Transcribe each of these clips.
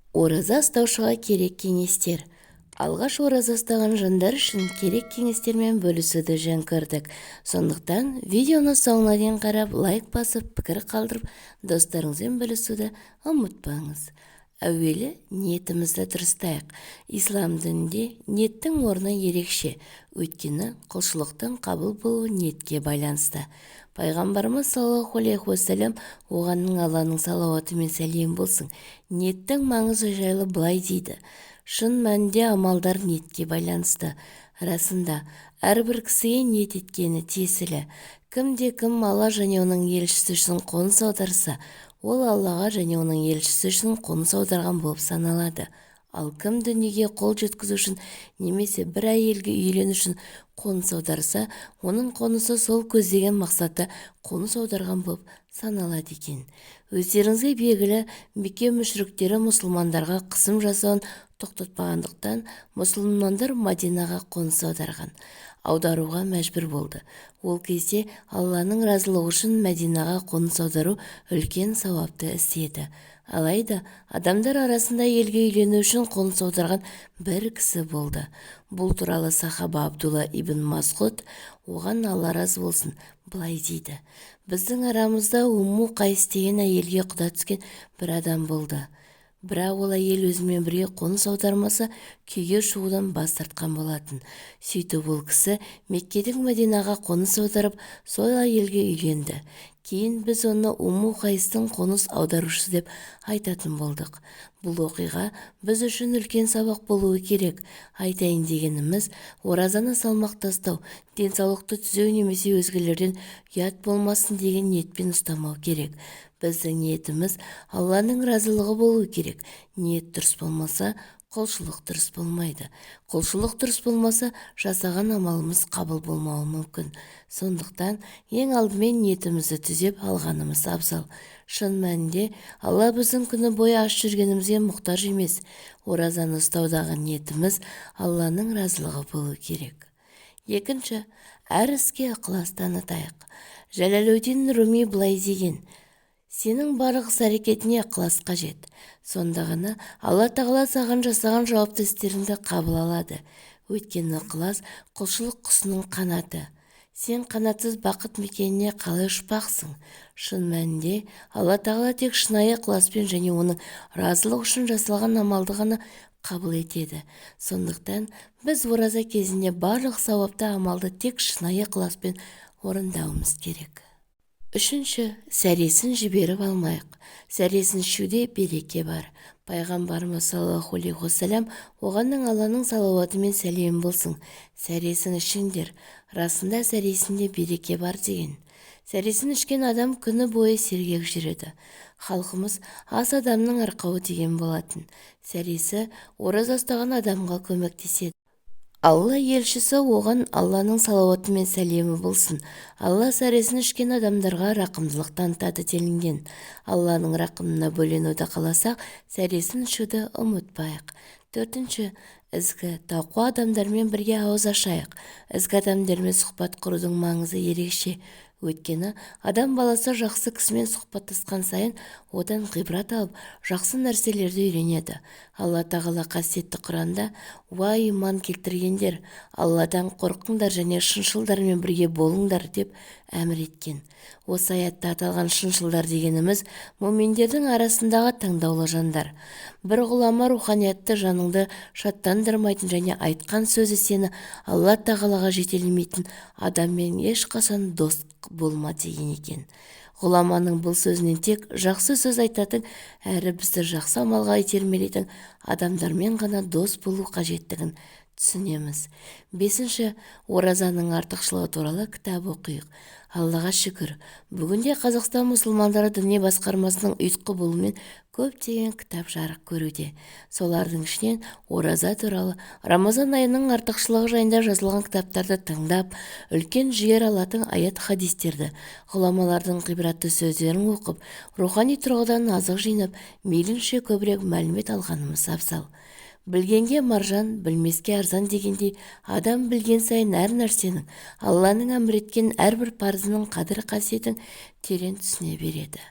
Ораза ұстаушыға керек кеңестер. Алғаш ораза ұстаған жандар үшін керек кеңестермен бөлісуді жөн көрдік. Сондықтан видеоны соңына дейін қарап, лайк басып, пікір қалдырып, достарыңызбен бөлісуді ұмытпаңыз. Әуелі ниетімізді дұрыстайық. Ислам дінінде ниеттің орны ерекше, өйткені құлшылықтың қабыл болуы ниетке байланысты. Пайғамбарымыз саллаллаху алейхи уассалам, оған Алланың салауаты мен сәлемі болсын, ниеттің маңызы жайлы былай дейді: шын мәнінде амалдар ниетке байланысты. Расында, әрбір кісіге ниет еткені тиесілі. Кімде-кім Алла және оның елшісі үшін қоныс аударса, ол Аллаға және оның елшісі үшін қоныс аударған болып саналады. Ал кім дүниеге қол жеткізу үшін немесе бір әйелге үйлену үшін қоныс аударса, оның қонысы сол көздеген мақсатта қоныс аударған болып саналады екен. Өздеріңізге белгілі, Мекке мүшриктері мұсылмандарға қысым жасауын тоқтатпағандықтан, мұсылмандар Мадинаға қоныс аударуға мәжбүр болды. Ол кезде Алланың разылығы үшін Мәдинаға қоныс аудару үлкен сауапты іс еді. Алайда адамдар арасында елге үйлену үшін қоныс аударған бір кісі болды. Бұл туралы сахаба Абдулла ибн Масғұд, оған Алла разы болсын, былай дейді: біздің арамызда Умму Қайс деген әйелге құда түскен бір адам болды. Бірақ ол әйел өзімен бірге қоныс аудармаса, күйеуге шығудан бас тартқан болатын. Сөйтіп ол кісі Меккеден Мәдинаға қоныс аударып, сол әйелге үйленді. Кейін біз оны Умму Қайстың қоныс аударушысы деп айтатын болдық. Бұл оқиға біз үшін үлкен сабақ болуы керек. Айтайын дегеніміз, оразаны салмақ тастау, денсаулықты түзеу немесе өзгелерден ұят болмасын деген ниетпен ұстамау керек. Біздің ниетіміз Алланың разылығы болу керек. Ниет дұрыс болмаса, құлшылық дұрыс болмайды. Құлшылық дұрыс болмаса, жасаған амалымыз қабыл болмауы мүмкін. Сондықтан ең алдымен ниетімізді түзеп алғанымыз абзал. Шын мәнінде Алла біздің күні бойы аш жүргенімізге мұқтаж емес. Оразаны ұстаудағы ниетіміз Алланың разылығы болу керек. Екінші, әр іске ықылас танытайық. Жәләлуддин Руми былай деген: сенің барлық іс-әрекетіңе ықылас қажет. Сонда ғана Алла Тағала саған жасаған жауапты істеріңді қабыл алады. Өйткені ықылас құлшылық құсының қанаты. Сен қанатсыз бақыт мекеніне қалай ұшпақсың? Шын мәнінде Алла Тағала тек шынайы ықыласпен және оның разылығы үшін жасалған амалды ғана қабыл етеді. Сондықтан біз ораза кезінде барлық сауапты амалды тек шынайы ықыласпен орындауымыз керек. Үшінші, сәресін жіберіп алмайық. Сәресін ішуде береке бар. Пайғамбарымыз саллаллаху алейхи уассалам, оған Алланың салауаты мен сәлемі болсын, сәресін ішіңдер, расында сәресінде береке бар деген. Сәресін ішкен адам күні бойы сергек жүреді. Халқымыз ас адамның арқауы деген болатын. Сәресі ораза ұстаған адамға көмектеседі. Алла елшісі, оған Алланың салауаты мен сәлемі болсын, Алла сәресін ішкен адамдарға рақымдылық танытады делінген. Алланың рақымына бөленуді қаласақ, сәресін ішуді ұмытпайық. Төртінші, ізгі, тақуа адамдармен бірге ауыз ашайық. Ізгі адамдармен сұхбат құрудың маңызы ерекше. Өйткені адам баласы жақсы кісімен сұхбаттасқан сайын одан ғибрат алып, жақсы нәрселерді үйренеді. Алла Тағала қасиетті Құранда: «Уа иман келтіргендер, Алладан қорқыңдар және шыншылдармен бірге болыңдар» деп әмір еткен. Осы аятта аталған шыншылдар дегеніміз муминдердің арасындағы таңдаулы жандар. Бір ғұлама руханиятты жаныңды шаттандырмайтын және айтқан сөзі сені Алла Тағалаға жетелемейтін адаммен ешқашан дос болма деген екен. Ғұламаның бұл сөзінен тек жақсы сөз айтатын әрі бізді жақсы амалға итермелейтін адамдармен ғана дос болу қажеттігін түсінеміз. Бесінші, оразаның артықшылығы туралы кітап оқиық. Аллаға шүкір, бүгінде Қазақстан мұсылмандары діни басқармасының ұйытқы болуымен көптеген кітап жарық көруде. Солардың ішінен ораза туралы, Рамазан айының артықшылығы жайында жазылған кітаптарды тыңдап, үлкен жігер алатын аят хадистерді, ғұламалардың ғибратты сөздерін оқып, рухани тұрғыдан азық жинап, мейлінше көбірек мәлімет алғанымыз абзал. Білгенге маржан, білмеске арзан дегендей, адам білген сайын әр нәрсенің, Алланың әмір еткен әрбір парызының қадір қасиетін терең түсіне береді.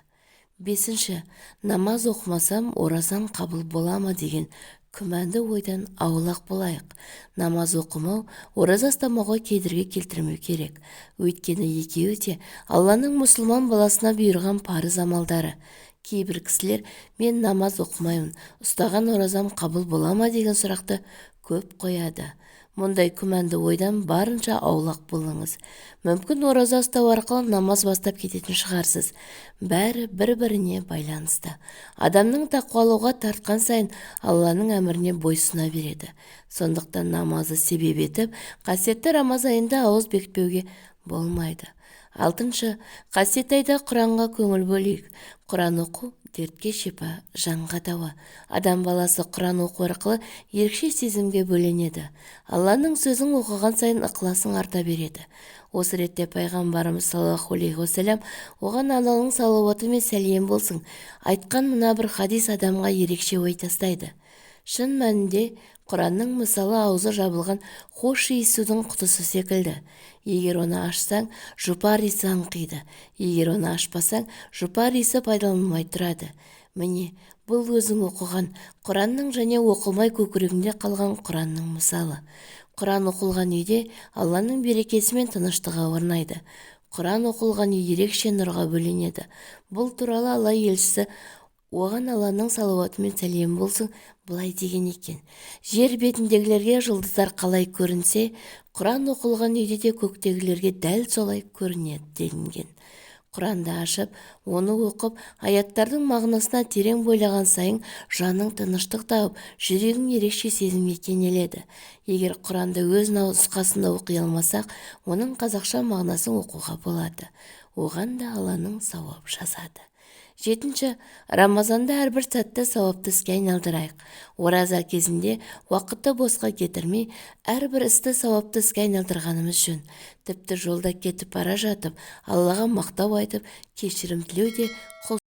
Бесінші, намаз оқымасам, оразам қабыл бола ма деген күмәнді ойдан аулақ болайық. Намаз оқымау ораза ұстамауға кедергі келтірмеу керек. Өйткені екеуі де Алланың мұсылман баласына бұйырған парыз амалдары. Кейбір кісілер мен намаз оқымаймын, ұстаған оразам қабыл бола ма деген сұрақты көп қояды. Мұндай күмәнді ойдан барынша аулақ болыңыз. Мүмкін ораза ұстау арқылы намаз бастап кететін шығарсыз. Бәрі бір-біріне байланысты. Адамның тақуалауға тартқан сайын Алланың әміріне бойсұна береді. Сондықтан намазды себеп етіп, қасиетті Рамазан айында ауыз бекітпеуге болмайды. Алтыншы, қасиетті айда Құранға көңіл бөлейік. Құран оқу дертке шипа, жанға дауа. Адам баласы Құран оқу арқылы ерекше сезімге бөленеді. Алланың сөзін оқыған сайын ықыласың арта береді. Осы ретте пайғамбарымыз саллаллаху алейхи уассалам, оған Алланың салауаты мен сәлем болсын, айтқан мына бір хадис адамға ерекше ой тастайды. Шын мәнінде Құранның мысалы аузы жабылған хош иіс судың құтысы секілді. Егер оны ашсаң, жұпар иісі аңқиды. Егер оны ашпасаң, жұпар иісі пайдаланылмай тұрады. Міне, бұл өзің оқыған Құранның және оқылмай көкірегінде қалған Құранның мысалы. Құран оқылған үйде Алланың берекесі мен тыныштығы орнайды. Құран оқылған үй ерекше нұрға бөленеді. Бұл туралы Алла елшісі, оған Алланың салауаты мен сәлемі болсын, былай деген екен: Жер бетіндегілерге жұлдыздар қалай көрінсе, Құран оқылған үйде де көктегілерге дәл солай көрінеді делінген. Құранды ашып, оны оқып, аяттардың мағынасына терең бойлаған сайын жаның тыныштық тауып, жүрегің ерекше сезімге кенеледі. Егер Құранды өз нұсқасында оқи алмасақ, оның қазақша мағынасын оқуға болады. Оған да Алланың сауап жазады. Жетінші, Рамазанда әрбір сәтті сауапты іске айналдырайық. Ораза кезінде уақытты босқа кетірмей, әрбір істі сауапты іске айналдырғанымыз жөн. Тіпті жолда кетіп бара жатып, Аллаға мақтау айтып, кешірім тілеу де құл